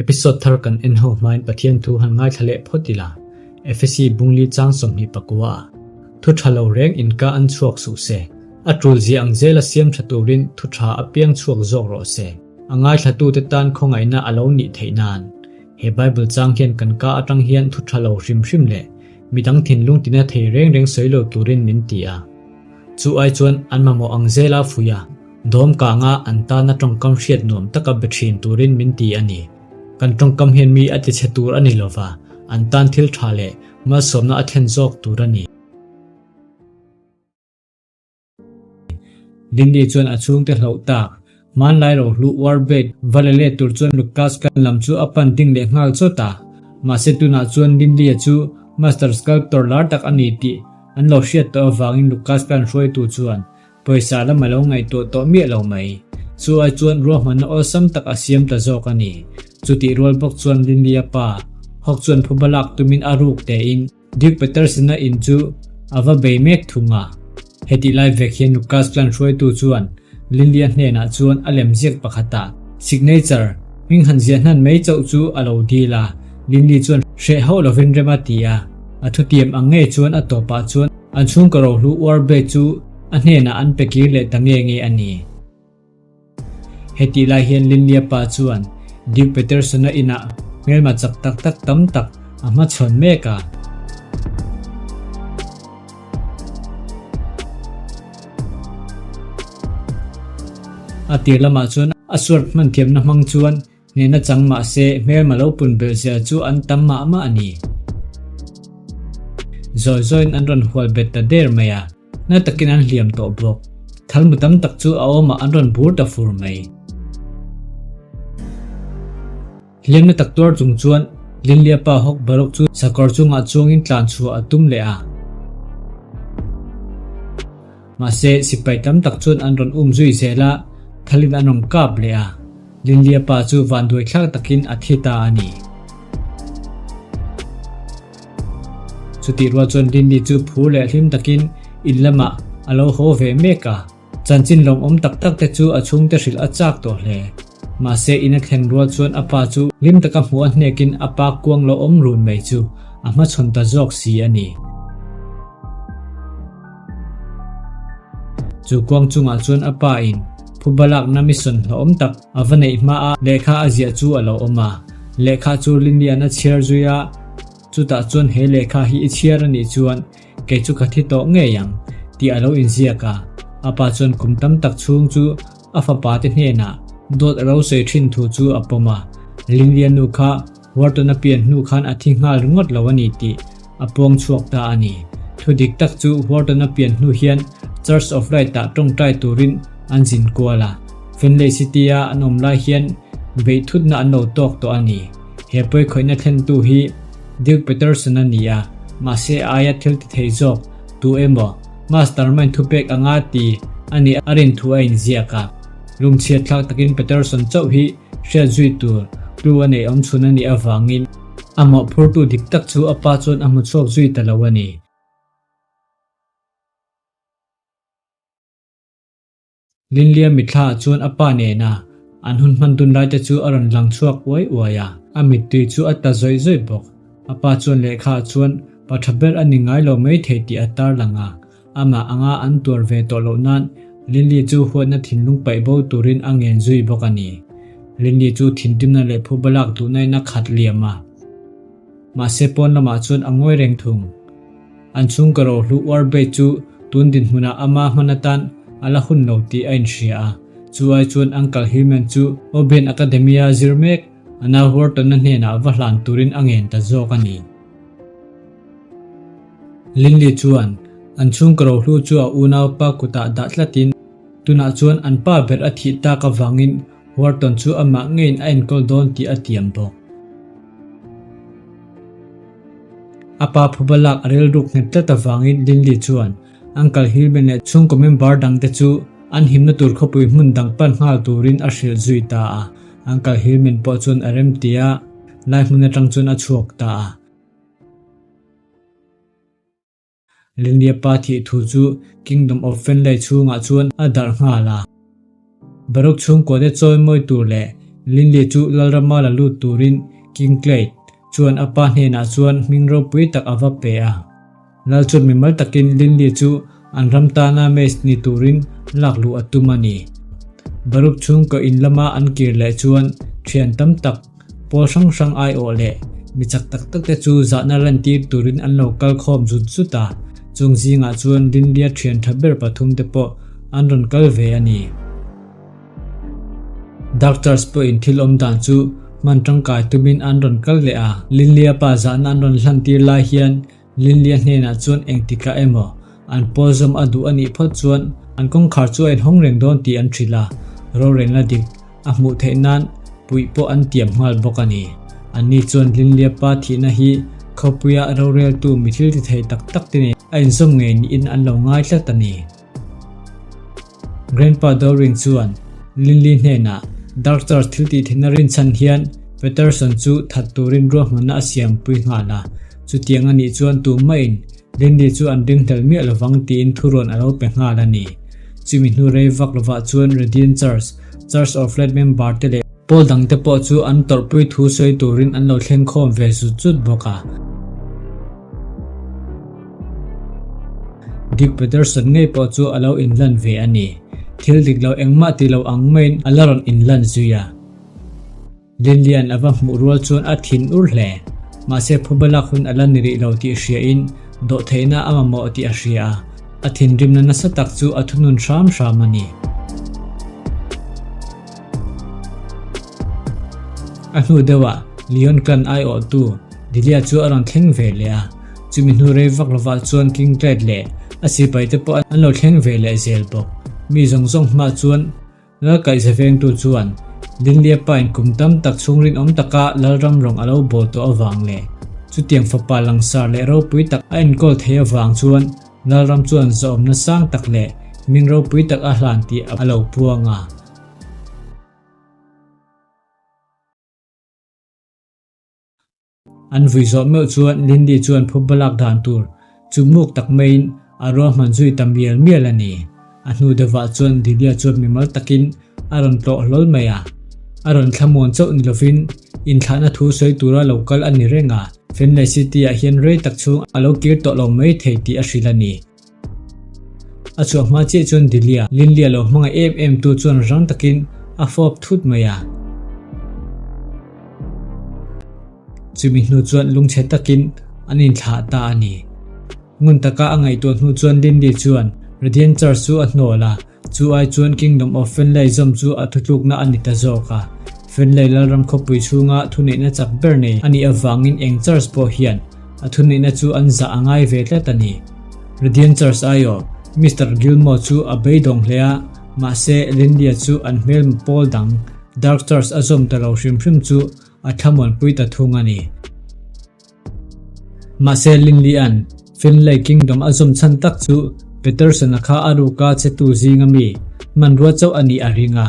Episode thar kan en ho hmain Pathian thu han ngaithla leh phawt ila, Efesi bungli chang 21 ah, Thu tha lo reng in ka an chhuak suh se, a tul zia ang zela siam tha turin thu tha apiang chhuak zawk rawh se, a ngaithlatute tan khawngaihna a lo nih theih nan. He Bible chang hian kan ka atang hian thu tha lo hrim hrim leh midang thinlung tina thei reng reng sawi lo turin min ti a. Chu ai chuan an mamawh ang zela fuih a. Dawm kanga an tana tawngkam hriat nuam taka be thin turin min ti a ni. Kan tawngkam hian mi a tichhe tur a ni lova, an tan thil tha leh malsawmna a thlen zawk tur a ni. Lindy chuan a chhungte hloh tak, hmanlai rohlu Warbed va la let tur chuan Lucas kan lam chu a pan ding leh nghal chawt a. Mahse tunah chuan Lindy-a chu master sculptor lar tak a ni tih an lo hriat tawh avangin Lucas kan hruaitu chuan Pawisa lam a lo ngaihtuah tawh miah lo mai. Chu ai chuan ruahmanna awlsam tak a siam ta zawk a ni. Chutih rual bawk chuan Linlia pa, Hawk chuan phuba lak tumin a ruk tein Duke Peterson-a in chu a va bei mek thung a. Hetih lai vek hian Lucas clan hruaitu chuan Linlia hnenah chuan a lemziak pakhatah signature hming han ziah hnan mai chauh chu a lo dil a. Linli chuan hreh hauh lovin rem a ti a. A thutiam ang ngei chuan a tawpah chuan an chhungkaw rohlu uar bet chu a hnenah an pe kir leh ta nge nge a ni. Hetih lai hian Linlia pa chuan Duke Peterson-a inah hmelma chak tak tak tam tak a hmachhawn mek a. A tir lamah chuan a suat hmanthiamna hmang chuan Hnehna chang mah se hmelma lo pun belh zel chu an tam mah mah a ni. Zawi zawiin an rawn hual bet ta der mai a, na takin an hliam tawh bawk. Thalmu tam tak chu a awmah an rawn bur ta fur mai. Hliamna tak tuar chung chuan Linlia pa Hawk Barok chu sakawr chungah chuangin tlan chhuah a tum leh a. Mahse, sipai tam tak chuan an rawn um zui zel a, thalin an rawn kap leh a. Linlia pa chu vanduai thlak takin a thi ta a ni. Chutih rual chuan Linli chu phur leh hlim takin in lamah a lo haw ve mek a. Chanchin lawmawm tak tak te chu a chhungte hrilh a chak tawh hle. Mahse, in a thlen rual chuan a pa chu hlim taka hmuh a hnekin a pa kuang lo awm run mai chu a hmachhawn ta zawk si a ni. Chu kuang chungah chuan a pa in phuba lakna mission hlawhawm tak a va neih hma a lehkha a ziah chu a lo awm a. Lehkha chu Linlian a chhiar zui a, chutah chuan he lehkha hi i chhiar a nih chuan kei chu ka thi tawh ngei ang tih a lo inziak a. A pa chuan kum tam tak chhung chu a fapa te hnenah dawt a lo sawi thin thu chu a pawm a. Linlian nu kha Wharton a pian hnu khan a thi nghal ringawt lo a ni tih a puang chhuak ta a ni. Thu dik tak chu Wharton a pian hnu hian Church of Light ah tawngtai turin an zin kual a, Fenley City a an awm lai hian beih thutna an lo tawk tawh a ni. He pawikhawihna thlentu hi Duke Peterson a ni a, mahse a aia thil ti thei zawk tu emaw Mastermind thupek anga ti a nih a rin thu a inziak a. Lungchhiat thlak takin Peterson chauh hi hriat zui tur clue a neih awm chhun a nih avangin a mawhphurtu dik tak chu a pa chuan a hmu chhuak zui ta lo a ni. Linlia mitthla ah chuan a pa nena an hun hman dun lai te chu a rawn lang chhuak uai uai a, a mittui chu a ta zawih zawih bawk. A pa chuan lehkha ah chuan pa tha ber a ni ngai lo maithei tih a tarlang a. Amah anga an tuar ve tawh loh nan Linley chu huatna thinlung paih bo turin a ngen zui bawk a ni. Linley chu thinrimna leh phuba lak duhnain a khat liam a. Mahse pawn lamah chuan a ngawi reng thung. An chhungkaw rohlu uar bait chu tun dinhmunah ama hman atan a la hun lo tih a inhria a. Chu ai chuan Uncle Hillman chu Obian Academy-a zir mek a nau Wharton-a hnenah va hlan turin a ngen ta zawk a ni. Linley chuan an chhungkaw rohlu chu a unaupa kutah dah tlatin tunah chuan an pa ber a thih tak avangin Wharton chu amah ngeiin a enkawl dawn tih a tiam bawk. A pa phuba lak a rilruk nghet tlat avangin Linley chuan Uncle Hillman leh chhungkaw member dangte chu an himna tur khawpui hmun dang pan nghal turin a hrilh zui ta a. Uncle Hillman pawh chuan a remti a, lai hmun atang chuan a chhuak ta a. Linlia pa thih thu chu Kingdom of Fenlay chhungah chuan a darh nghal a. Baruch chhungkuate chawi mawi tur leh Lindley chu Lalrama la lut turin King Clay chuan a pa hnenah chuan hming ropui tak a va pe a. Lal chuan mimal takin Lindley chu an ram tana mage ni turin lak luh a tum a ni. Baruch chhungkaw in lama an kir leh chuan thian tam tak, pawl hrang hrang aiawh leh mi chak tak tak te chu zahna lantir turin an lo kal khawm zut zut a, chung zingah chuan Lindley-a thian tha ber pathum te pawh an rawn kal ve a ni. Dark Church pawhin thil awm dan chu hman tangkai tumin an rawn kal leh a. Linlia pa zahna an rawn hlantir lai hian Linlia hnenah chuan engtikah emaw an pawl zawm a duh a nih phawt chuan an kawngkhar chu a inhawng reng dawn tih an hrilh a, rorelna dik a hmuh theih nan puih pawh an tiam nghal bawk a ni. Anni chuan Linlia pa thihna hi khawpuia roreltu mi thil ti thei tak tak te nen a inzawm ngei niin an lo ngai tlat a ni. Grandpa Dowring chuan Lindley hnenah Dark Church thil tih theihna rinchhan hian Patterson chu that turin ruahmanna a siampui nghal a, chutiang a nih chuan tumah-in Lindley chu an ringhlel miah lovang tiin thurawn a lo pe nghal a ni. Chumi hnu rei vak lovah chuan Radiant Church, Church of Light member te leh Pawl dangte pawh chu an tawrhpui thu sawi turin an lo thleng khawm ve zut zut bawk a. Dick Peterson ngei pawh chu a lo inlan ve a ni. Thil dik lo engmah ti lo ang maiin a la rawn inlan zui a. Lilian a va hmuh rual chuan a thin ur hle. Mahse phuba lak hun a la ni rih lo tih hriain dawhtheihna a mamawh tih a hria a. A thinrimna nasa tak chu a thunun hram hram a ni. A hnu deuhah Leon Clan aiawhtu Delia chu a rawn thleng ve leh a, chumi hnu rei vak lovah chuan King Clyde leh a sipaite pawh an lo thleng ve leh zel bawk. Mi zawng zawng hmah chuan Lalkaihza vengtu chuan Dinlia pain kum tam tak chhung rinawm taka Lalram rawng a lo bawl tawh avang leh chutiang fapa langsar leh ropui tak a enkawl thei avang chuan Lalram chuan zawhawmna sang tak leh hming ropui tak a hlan tih a lo puang a. An vui zawh meuh chuan Lindy chuan phuba lak dan tur chu muk tak maiin a ruahman zui ta mial mial a ni. A hnu deuhah chuan Delia chuan mimal takin a rawn tlawh hlawl mai a. A rawn thlamuan chauh ni lovin inthlahna thu sawi tura lo kal a ni reng a, Fenlay City-ah hian rei tak chhung a lo kir tawh lo mai thei tih a hrilh a ni. A chhuah hma chiah chuan Delia, Linley a lo hmangaih em em tu chuan rang takin a fawp thut mai a. Chumi hnu chuan lungchhe takin an inthlah ta a ni. Ngun taka a ngaihtuah hnu chuan Linley chuan Radiant Church chu a hnawl a, chu ai chuan Kingdom of Fenlay zawm chu a thutlukna a ni ta zawk a. Fenlay Lalram khawpui chhunga thuneihna chak ber nei a nih avangin eng church pawh hian A thuneihna chu an zah a ngai ve tlat a ni. Radiant Church aiawh Mister Gilmore chu a beidawng hle a, mahse Lindia chu an hmelma pawl dang Dark Church a zawm ta lo hrim hrim chu a thlamuanpui ta thung a ni. Mahse Linley-a'n Finlay Kingdom a zawm chhan tak chu Peterson-a kha a ruka chetu zinga mi hmanrua chauh a nih a ring a,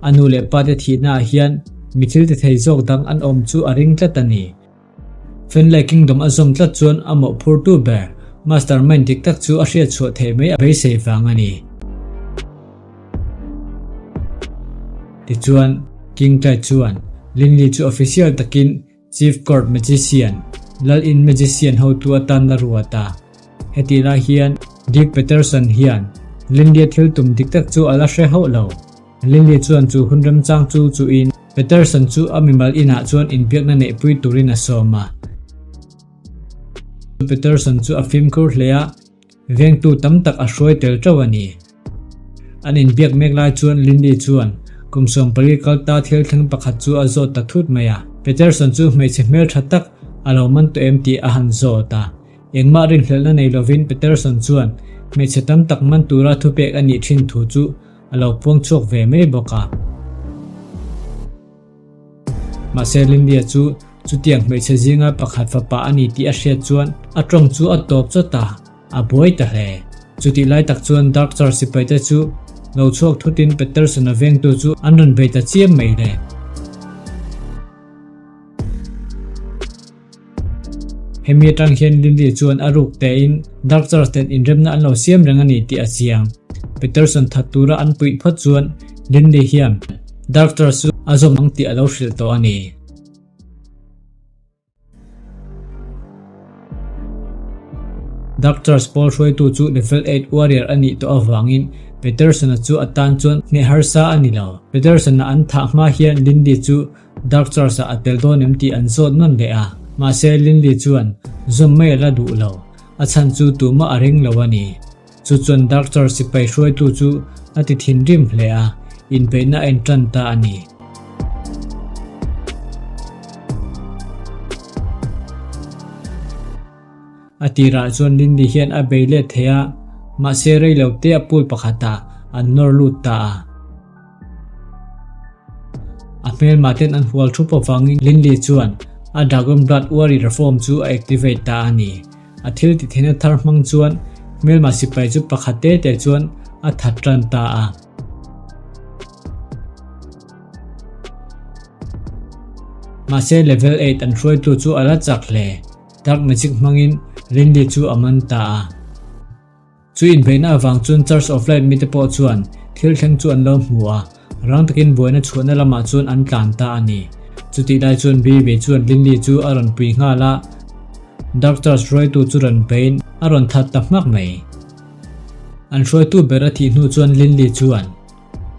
a nu leh pate thihnaah hian mi thil ti thei zawk dang an awm chu a ring tlat a ni. Finlay Kingdom a zawm tlat chuan a mawhphurtu ber mastermind dik tak chu a hriat chhuah theih mai a beisei vang a ni. Tichuan, King Clyde chuan Linley chu official takin Chief Court Magician, Lal In Magician hotu atan la ruat a. Hetih lai hian Dick Patterson hian Linley-a thil tum dik tak chu a la hre hauh lo. Lily chuan chu hun remchang chu chuhin Peterson chu a mimal inah chuan inbiakna neihpui turin a sawm a. Peterson chu a fimkhur hle a, vengtu tam tak a hruai tel teuh a ni. An inbiak mek lai chuan Lindy chuan kum 14 kal ta thil thleng pakhat chu a zawt ta thut mai a. Peterson chu hmeichhe hmeltha tak a lo man tawh em tih a han zawt a. Engmah rinhlelhna nei lovin Peterson chuan hmeichhe tam tak man tura thupek a nih thin thu chu a lo puang chhuak ve mai bawk a. Mahse Lindia chu chutiang hmeichhe zinga pakhat fapa a ni tih a hriat chuan a tawng chu a tawp chawt a, a buai ta hle. Chutih lai tak chuan Dark Church sipaite chu lo chhuak thutin Peterson-a vengtu chu an rawn bei ta chiam mai le. Hemi atang hian Linley chuan a ruk tein Dark Church ten inremna an lo siam reng a ni tih a chiang. Peterson that tura an puih phawt chuan Linley hian Dark Church chu. a zawm ang tih a lo hrilh tawh a ni. Dark Church pawl hruaitu chu Level 8 Warrior a nih tawh avangin Peterson-a chu a tan chuan hneh harsa a ni lo. Peterson-a an thah hma hian Lindy chu Dark Church-ah a tel dawn em tih an zawt nawn leh a, mahse Lindy chuan zawm mai a la duh lo. A chhan chu tumah a ring lo a ni. Chu chuan Dark Church sipai hruaitu chu a ti thinrim hle a, inbeihna a intan ta a ni. A tirah chuan Lindy hian a bei let thei a, mahse rei lo te a pool pakhatah an nawr lut ta a. A hmelmah ten an hual thup avangin Lindy chuan a Dragon Blood Warrior form chu a activate ta a ni. A thil ti theihna thar hmang chuan hmelma sipai chu pakhat te te chuan a that tan ta a. Mahse level 8 an hruaitu chu a la chak hle. Dark magic hmangin Rinley chu a man ta a. Chu inbeihna avang chuan Church of Light mite pawh chuan thil thleng chu an lo hmu a, rang takin buaina chhuahna lamah chuan an tlan ta a ni. Chutih lai chuan Bibi chuan Linley chu a rawn pui nghal a, Dark Church hruaitu chu rawn beiin a rawn that ta hmak mai. An hruaitu ber a thih hnu chuan Linley chuan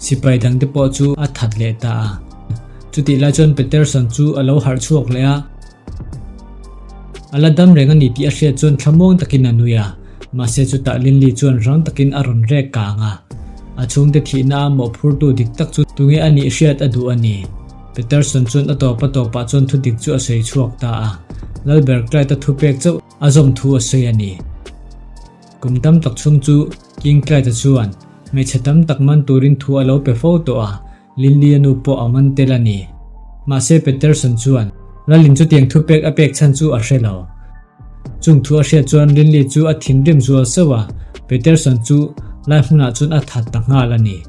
sipai dangte pawh chu a that leh ta a. Chutih lai chuan Peterson chu a lo harh chhuak leh a. A la dam reng a ni tih a hriat chuan thlamuang takin a nui a, mahse chutah Linley chuan rang takin a rawn rek kang a. A chhungte thihna a mawhphurtu dik tak chu tunge a nih hriat a duh a ni. Peterson chuan a tawp a tawpah chuan thudik chu a sawi chhuak ta a, Lalber Clyde-a thupek chauh a zawm thu a sawi a ni. Kum tam tak chhung chu King Clyde-a chuan hmeichhe tam tak man turin thu a lo pe fo tawh a, Lily-a nu pawh a man tel a ni. Mahse Peterson chuan Lalin chutiang thupek a pek chhan chu a hre lo. Chung thu a hriat chuan Lily chu a thinrim zual sauh a, Peterson chu lai hmunah chuan a that ta nghal a ni.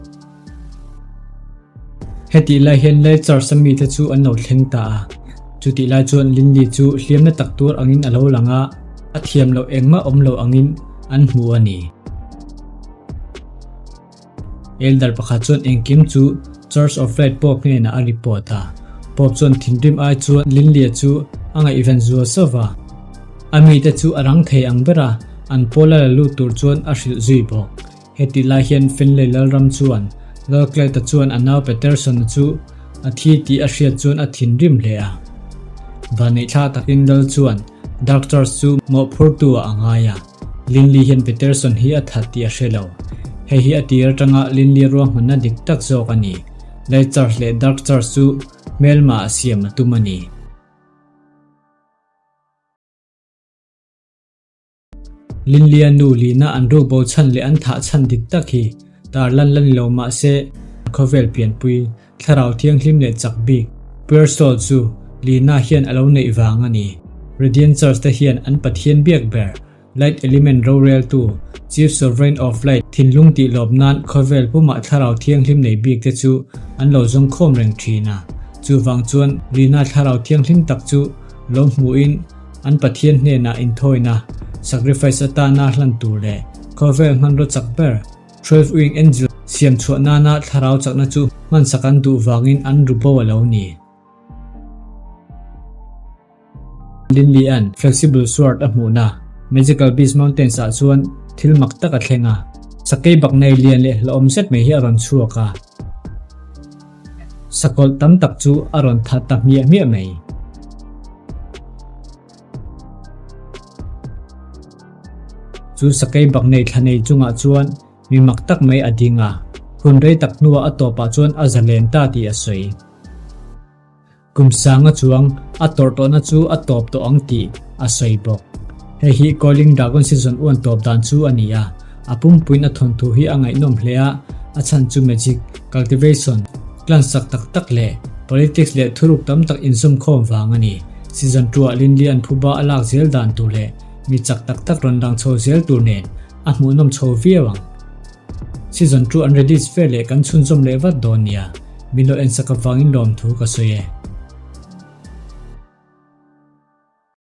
Hetih lai hian Lal Charles-a mite chu an lo thleng ta a. Chutih lai chuan Linley chu hliamna tak tur angin a lo lang a, a thiam loh engmah awm lo angin an hmu a ni. Elder pakhat chuan engkim chu Church of Light Pope hnenah a report a. Pope chuan thinrim ai chuan Linley-a chu a ngaihven zual sauh va. A mite chu a rang thei ang ber a, an pawl a la lut tur chuan a hrilh zui bawk. Heti lai hian Finlay Lalram chuan Lalkleta chuan a nau Peterson-a chu a thi tih a hriat chuan a thinrim hle a. Vanneihthla takin Lal chuan Dark Church chu mawhphurtu ah a ngai a, Linley hian Peterson hi a that tih a hre lo. Hei hi a tir atanga Linley ruahmanna dik tak zawk a ni. Light Church leh Dark Church chu hmelma ah siam a tum a ni. Linlia nu lina an ru bo chhan leh an thah chhan dik tak hi tarlan la ni lo mah se khawvel pianpui thlarau thianghlim leh chak bik Pure Soul chu Lina hian a lo neih vang a ni. Radiant Church te hian an Pathian biak ber Light Element roreltu Chief Sovereign of Light thinlung tih lawm nan khawvel pumah thlarau thianghlim nei bik te chu an lo zawng khawm reng thin a. Chuvang chuan Lina thlarau thianghlim tak chu lo hmuhin An Pathian hnenah inthawina, sacrifice, atana hlan tur leh khawvel hmanraw chak ber, 12 Wing Angel, siam chhuah nana thlarau chakna chu hmansak an duh vangin an ru bo a lo ni. Linley-a'n Flexible Sword a hmuhna Magical Beast Mountains ah chuan thil mak tak a thleng a, sakei bak nei lian leh hlauhawm zet mai hi a rawn chhuak a. Sakawlh tam tak chu a rawn that ta hmiah hmiah mai. Chu sakei bak nei thla nei chungah chuan mi mak tak mai a ding a, hun rei tak hnuah a tawpah chuan a zalen ta tih a sawi. Kum sanga chuang a tawrh tawhna chu a tawp tawh ang tih a sawi bawk. Hei hi Calling Dragon Season 1 tawp dan chu a ni a, a pumpuiin a thawnthu hi a ngaihnawm hle a, a chhan chu magic, cultivation, clan sak tak tak leh politics leh thuruk tam tak inzawmkhawm vang a ni. Season 2 ah Linley an phuba a lak zel dan tur leh mi chak tak tak rawn lang chho zel tur nen a hmuhnawm chho viau ang. Season 2 an release veleh kan chhunzawm leh vat dawn nia. Min lo ensak avangin lawmthu ka sawi e.